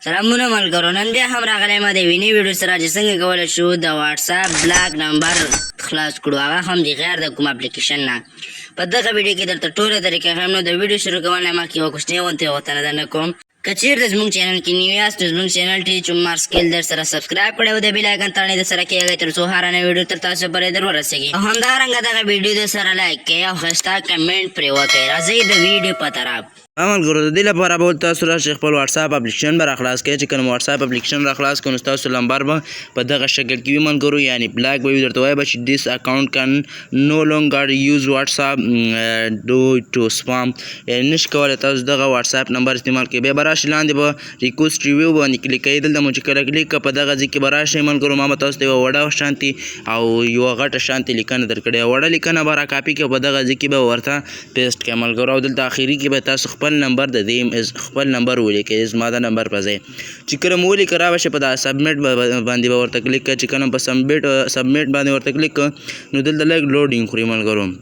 سلامونه ملګرو، نن بیا هم راغلی ما د یوې نوې ویډیو سره چې څنګه کولی شو د واتساپ block number خلاص کړو، هغه هم د غیر د کوم اپلیکیشن نه. په دغه ویډیو کې درته ټوله طریقه ښیم. نو د ویډیو شروع کول نه مخکې یوه کوچنۍ غونډه غوښتنه درنه کوم، که چیرته زموږ چینل کې نوي یاست نو زموږ چینل ټیچ عمر سکیل در سره subscribe کړئ او د bell icon تڼۍ در سره کېږئ تر څو هره نوې ویډیو تر تاسو پورې در ورسېږي، او همدارنګه دغه ویډیو در سره like کړئ او ښایسته comment پرې وکړئ. راځئ د ویډیو په طرف. ملګرو، د دې لپاره به تاسو راشئ، خپل واتساپ اپلیکیشن به راخلاص کړئ. چې کله مو واتساپ اپلیکیشن راخلاص کړئ نو ستاسو لمبر به په دغه شکل کې وي ملګرو، یعنی block به وي. درته وایي به چې "This account can no longer use WhatsApp due to spam"، یعنی نشئ کولی تاسو دغه واتساپ نمبر استعمال کړئ. بیا به راشئ، لاندې به request review باندې کلیک کوئ. دلته مو چې کله کلیک کړه، په دغه ځای کې به راشئ ملګرو. ما به تاسو ته یوه وړه شانتي او یوه غټه شانتي لیکنه درکړې. وړه لیکنه به راکاپي کړئ او په دغه ځای کې به ورته paste کړئ ملګرو، او دلته اخري کې به تاسو خپل نمبر د دې خپل نمبر ولیکئ. زما د نمبر په ځای چې کله مو ولیکه، را به شي، په دا submit باندې به ورته کلیک کړئ. چې کله په submit باندې ورته کلیک کړئ نو دلته لږ loading خوري ملګرو.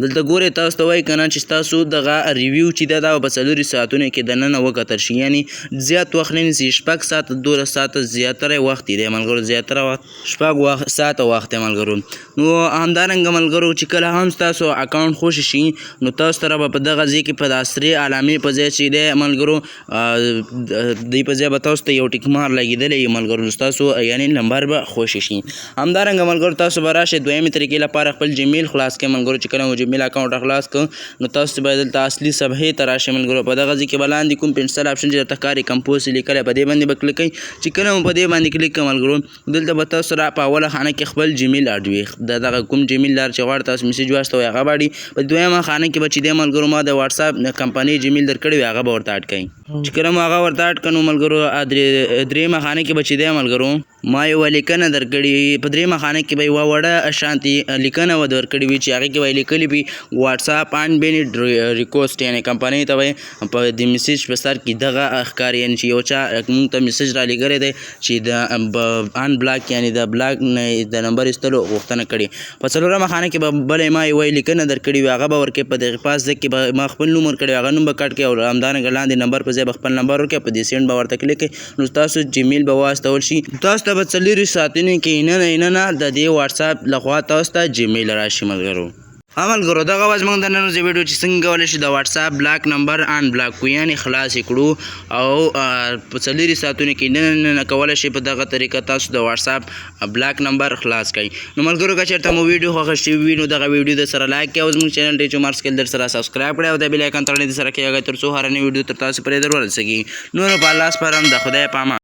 دلته ګورئ، تاسو ته وایي که نه چې ستاسو دغه review چې ده، دا به په 24 ساعتونو کې دننه وکتل شي، یعنی زیات وخت نه نیسي، 6 ساعته، 12 ساعته زیاتره وخت دی ملګرو، زیاتره وخت 6 وخت ساعته وخت دی ملګرو. نو همدارنګه ملګرو، چې کله هم ستاسو اکاونټ خوشي شي نو تاسو سره به په دغه ځای کې په دا سرې علامې په ځای چې دی ملګرو، دې په ځای به تاسو ته یو tick mark لګېدلی وي ملګرو، ستاسو یعنی نمبر به خوشي شي. همدارنګه ملګرو، تاسو به راشئ، دویمې طریقې لپاره خپل جیمیل خلاص کړئ ملګرو. چې کله مو جیمیل اکاونټ خلاص کړ نو تاسو به دلته اصلي صفحې ته راشئ ملګرو. په دغه ځای کې به لاندې کوم pencil option چې درته ښکاري، compose لیکلی، په دې باندې به کلیک کوئ. چې کله مو په دې باندې کلیک کړ ملګرو، دلته به تاسو سره په اوله خانه کې خپل جیمیل اډ وي، د دغه کوم جیمیل لار چې غواړئ تاسو میسج واستوئ هغه به اډي. په دویمه خانه کې به چې دی ملګرو، ما د واتساپ کمپنۍ جیمیل درکړی وي، هغه به ورته اډ کړئ. چې کله مو هغه ورته اډ کړ نو ملګرو، درېیمه خانه کې به چې دی ملګرو، ما یوه لیکنه درکړې. په درېیمه خانه کې به یوه وړه شانتي لیکنه به درکړې وي چې هغې کې به یې لیکلي وي "WhatsApp unbanned request"، یعنې کمپنۍ ته به په د میسج په سر کې دغه ښکاري، یعنې چې یو چا موږ ته میسج رالیږلی دی چې د unblock، یعنې د block نه د نمبر ایستلو غوښتنه کړې. په څلورمه خانه کې به بله ما یوه لیکنه درکړې وي، هغه به ورکړې. په دغې پاس ځای کې به ما خپل نوم ورکړی، هغه نوم به cut کړې او همدارنګه لاندې نمبر په ځای به خپل نمبر ورکړې، په دې send به ورته کلیک کړئ نو ستاسو جیمیل به واستول شي. تاسو ته به 24 ساعتونو کې نه د دې واتساپ لخوا تاسو ته جیمیل راشي ملګرو. ها ملګرو، دغه وه زموږ د نن ورځې ویډیو چې څنګه کولی شو د واتساپ block number unblock کړو، یعنې خلاص یې کړو، او په 24 ساعتونو کې نه کولی شئ په دغه طریقه تاسو د واتساپ block number خلاص کړئ. نو ملګرو، که چېرته مو ویډیو خوښه شوې وي نو دغه ویډیو در سره like کړئ او زموږ چینل ټیچ عمر سکیل در سره subscribe کړئ او د bell icon تڼۍ در سره کېږئ تر څو هره نوې ویډیو تر تاسو پورې در ورسېږي. نور په الله سپارم، د خدای په امان.